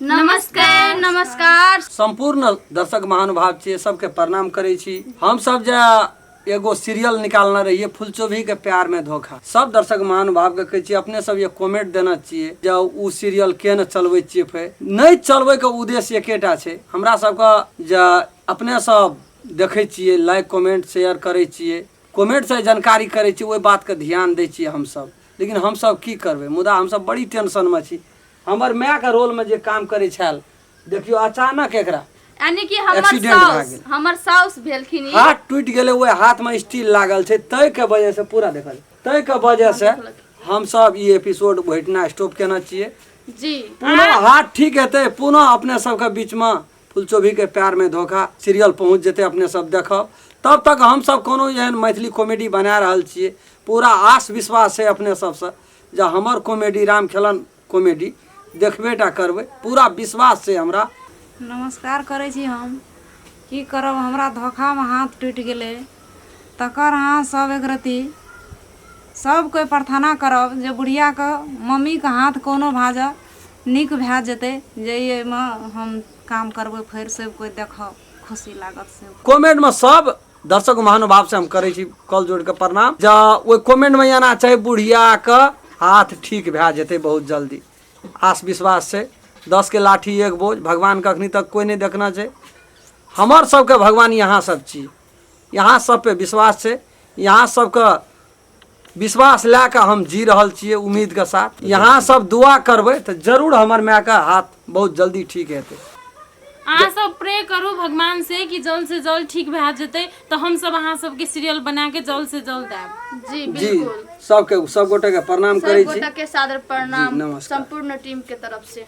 नमस्ते नमस्कार। सम्पूर्ण दर्शक महानुभाव छियै, सबके प्रणाम करै छी। हम सब जे एगो सीरियल निकालने रहियै फुलचोभी के प्यार में धोखा, सब दर्शक महानुभाव के कहै छियै अपने सब ये कमेंट देना छियै जे उ सीरियल के ने चलबै छियै। फेर नहि चलबै के उद्देश्य एकेटा छै, हमरा सबके जे अपने सब देखै छियै, लाइक कमेंट शेयर करै छियै, कमेंट से जानकारी करै छियै, ओहि बात के ध्यान दै छियै हमसब। लेकिन हमसब की करबै, मुदा हमसब बड़ी टेंशन में छी। हमर माय के रोल में जे काम करै छल, देखियो अचानक एकरा यानी कि हमर एक्सीडेंट भए साउस गेल। हमर साउस भेलखिन ई। हाथ टूटि गेलै, ओहि हाथ में स्टील लागल छै, ताहि के वजह से पूरा देखल, ताहि के वजह से हमसब ई एपिसोड ओहिठिना स्टॉप केने छियै। जी पुनः हाथ ठीक हेतै, पुनः अपने सबके बीच में फुलचोभी के प्यार में धोखा सीरियल पहुँच जेतै, अपने सब देखब। तब तक हमसब कोनो एहन मैथिली कॉमेडी बना रहल छियै। पूरा आस विश्वास छै अपने सबसँ जे हमर कॉमेडी राम खेलन कॉमेडी देखबे टा करबै, पूरा विश्वास छै हमरा। नमस्कार करै छी हम। की करब, हमरा धोखामे हाथ टूटि गेलै, तकर अहाँ सब एक रत्ती सब कोइ प्रार्थना करब जे बुढ़ियाके मम्मीके हाथ कोनो भाँज नीक भए जेतै, जे एहिमे हम काम करबै, फेर सब कोइ देखब खुशी लागत। सब कमेंटमे सब दर्शक महानुभाव से हम करै छी कल जोड़ के प्रणाम। जँ ओहि कमेंटमे एना छै बुढ़ियाके हाथ ठीक भए जेतै बहुत जल्दी, आस विश्वास छै। 10 के लाठी एक बोझ, भगवानके अखनी तक कोइ नहि देखना छै। हमर सबके भगवान यहाँ सब छी, यहाँ सब पे विश्वास छै, यहाँ सबके विश्वास लए कऽ हम जी रहल छियै उम्मीदके साथ। यहाँ सब दुआ करबै तऽ जरूर हमर मायके हाथ बहुत जल्दी ठीक हेतै। अहाँ सब प्रे करू भगवान से कि जल्द से जल्द ठीक भए जेतै, तऽ हम सब अहाँ सबके सीरियल बना के जल्द से जल्द आयब। जी जी बिल्कुल, सबके सब गोटे के प्रणाम सब करै छी, गोटा के सादर प्रणाम जी, नमस्कार। संपूर्ण टीम के तरफ से।